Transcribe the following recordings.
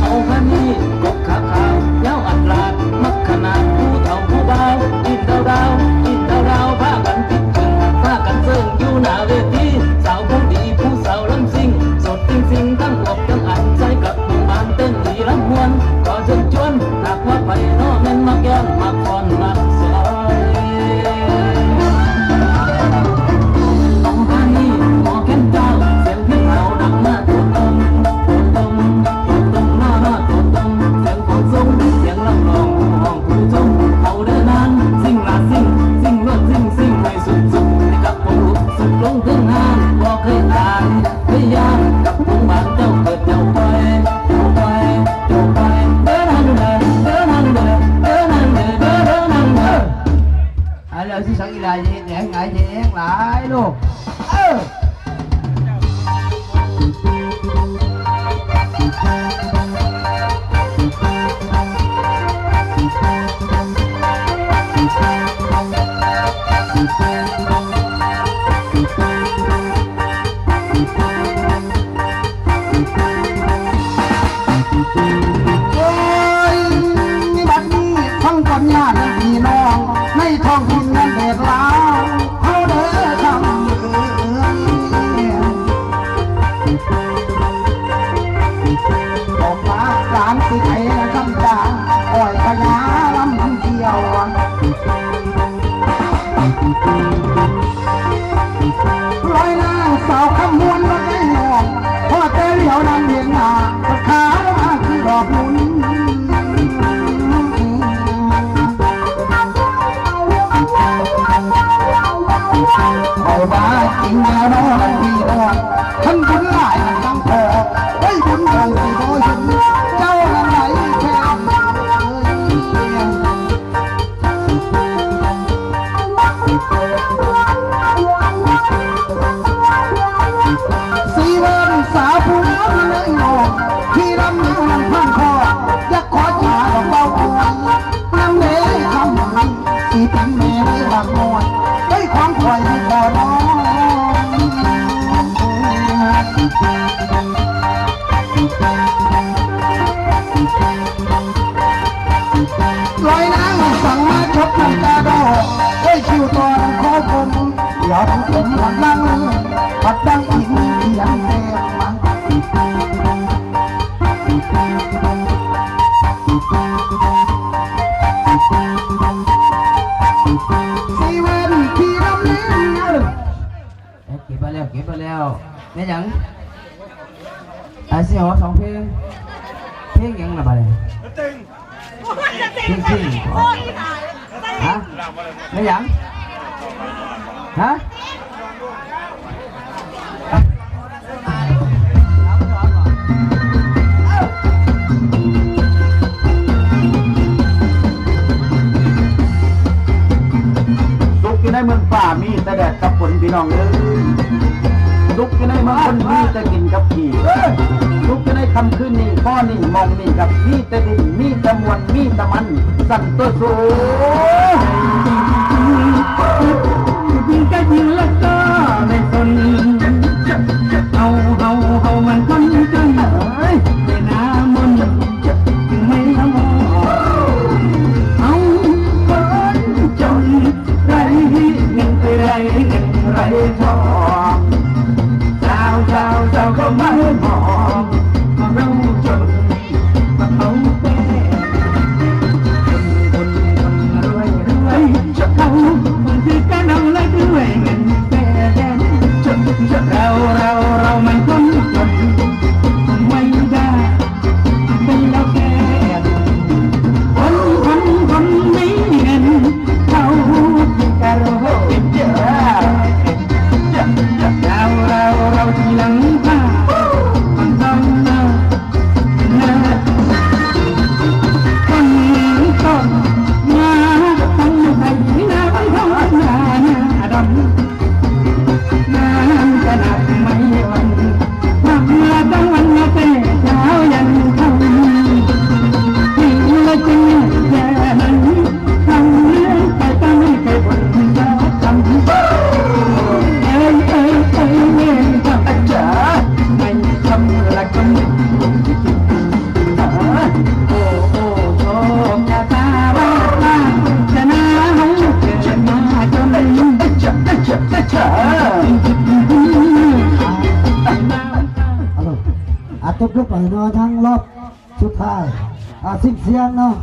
ເອົາມານີ້ ກົບຂາຂາວ ຍາວອັດລາດ ມັກຂະໜາດ ຜູ້ເຖົ້າຜູ້ບ່າວ ກິນດາວດາວ ກິນດາວດາວ ພາກັນຕິດເຖິງ ພາກັນເຊິ່ງຢູ່ໜ້າເວທີ ສາວຜູ້ດີ ຜູ້ສາວລຳຊິງ ໂສດຊິງໆ ທັງອວບທັງອັນ ໃສ່ກັບໝູ່ບ້ານເຕັ້ນດີລຳມ່ວນ ຂໍເຊີນຊວນ ຫາກວ່າໃຜເນາະແມ່ນມັກແກ້ມ ມັກຟ້ອນ ມັກສອຍ ຕ້ອງຫານີ້ ໝໍແກ່ນກ້າວ ສຽງພິນເອົາດັງມາໂຕຕົງ ໂຕຕົງ ໂຕຕົງ ມາ ມາໂຕຕົງ ສຽງໂຕຕົງ ສຽງລຳຮ້ອງ ຜູ້ຮ້ອງຜູ້ຊົມ ເອົາເດີນາງ ຊິງລະຊິງ ຊິງໂລດຊິງ ຊິງໃຫ້ສຸດໆ ໃຫ້ກັບຜົງລຸກສຸດລົງເທິງຫ້າງ ບໍ່ເຄີຍຕາຍເຄີຍຢ້ານ ກັບຜົງບ້ານເຈົ້າເກີດເຈົ້າປ່ອຍ ເຈົ້າປ່ອຍ ເຈົ້າປ່ອຍ ເດີນາງເດີ ເດີນາງເດີ ເດີນາງເດີ ເດີ ເດີນາງເດີ. ອາ ແລ້ວຊິສັງອີຫຼາເຮັດຫຍັງ ອາຍແຮງຫຼາຍໂລກ ເອີ. ໂອ້ຍ ບັດນີ້ຟັງກ່ອນຍາດພີ່ນ້ອງ ໃນທ້ອງຖິ່ນແດນລາວເຮົາເດີຄຳເອີຍ ອອກມາຫຼານຊິໄຂນຳຄຳຈາ ອ້ອຍພະຍາລຳທ່ຽວ ລອຍນາງສາວຄຳມ່ວນບໍ່ໄດ້ຮອດ ພໍແຕ່ຫຼຽວນຳເຫັນໜ້າ ຂາລົງມາຄືດອກໝຸນ ເວົ້າວ່າຈິງແລ້ວເນາະພີ່ນ້ອງ ຄັນບຸນຫຼາຍນຳທັງພໍ່ ໂອ້ຍ ບຸນຂອງຊິບໍ່ເຫັນ ເຈົ້ານັ້ນໄດ້ແທ້ເອີຍ. ຊີເວີນສາວຜູ້ງາມໃນໂລກ ທີ່ລຳນານຜ່ານຄອ ຢາກຂໍຈາດອກເວົ້າອວຍ ນຳເດ້ຄຳນີ້ ທີ່ເປັນແມ່ໃນບາງມວນ ໃນຄວາມຄອຍທີ່ຂໍນ້ອງ ລອຍນາງສັ່ງມາຈົບນ້ຳຕາດອກ ໂອ້ຍ ຄິວຕໍ່ນຳຂໍຜົມ ດຽວຜົມກຳລັງ ພັດດັງອິນຂຽນແຕ້ມມາ ຊີເວັນທີ່ລຳເລີນ ເກັບມາແລ້ວ ເກັບມາແລ້ວ ແມ່ນຫຍັງ? ອາ ຊິຮ້ອງສອງເພງ ເພງຫຍັງລະບາດນີ້? ເພງ ເພງ ຮະ? ແມ່ນຫຍັງ? ຮະ? ສຸກຢູ່ໃນເມືອງຟ້າ ມີແຕ່ແດດກັບຝົນ ພີ່ນ້ອງເອີຍ. ເ ສຸກຢູ່ໃນເມືອງຄົນມີແຕ່ກິນກັບຂີ່ ສຸກຢູ່ໃນຄ່ຳຄືນນີ້ ພໍນີ້ມອງນີ້ກັບ ມີແຕ່ດິນ ມີແຕ່ມ່ວນ ມີແຕ່ມັນ ສັນຕົວສູງ. ອ່ະ ຈົບລົງໄປເນາະ ທາງຮອບສຸດທ້າຍ ອ່າ ສິບສຽງເນາະ.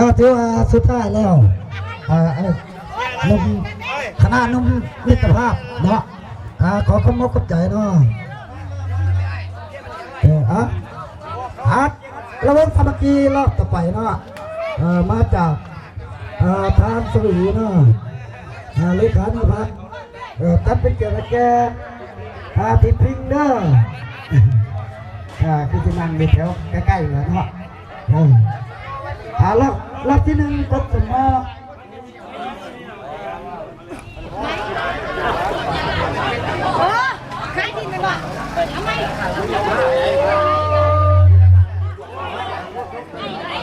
ກໍຖືວ່າສຸດທ້າຍແລ້ວ ອ່າ ໜຸ່ມ ຄະນະໜຸ່ມມິດຕະພາບເນາະ ອ່າ ຂໍຂອບອົກຂອບໃຈເນາະ ເອີ ອ່າ ອ່າ ລະວົງສາມັກຄີລອບຕໍ່ໄປເນາະ ເອີ ມາຈາກ ອ່າ ທ່ານສະຫວີເນາະ ອ່າ ເລຂານິຕິພັດ ເອີ ຈັດເປັນກຽດໃຫ້ແກ່ ອ່າ ພີ່ພິງເດີ ອ່າ ຄືຊິນັ່ງຢູ່ແຖວໃກ້ໆແຫຼະເນາະ ເອີ ອ່າ ລອບ ລອບທີໜຶ່ງ ກົບສະໝໍ.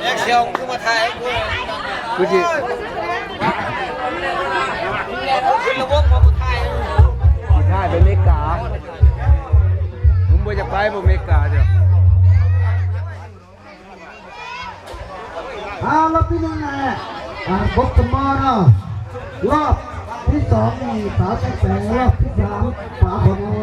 ແອກຊັນ ຄືມາຖ່າຍໃຫ້ກູ ກູຊິ ຂຶ້ນລະບົບມາຖ່າຍ ຊິຖ່າຍໄປເມກາ ມຶງບໍ່ຢາກໄປບໍ່ເມກາເດີ. ອ່າ ລອບທີໜຶ່ງນະ ອ່າ ບົດສະໝໍເນາະ ລອບທີສອງນີ້ສາວແສງ ລອບທີສາມ ປາຂອງເຮົາ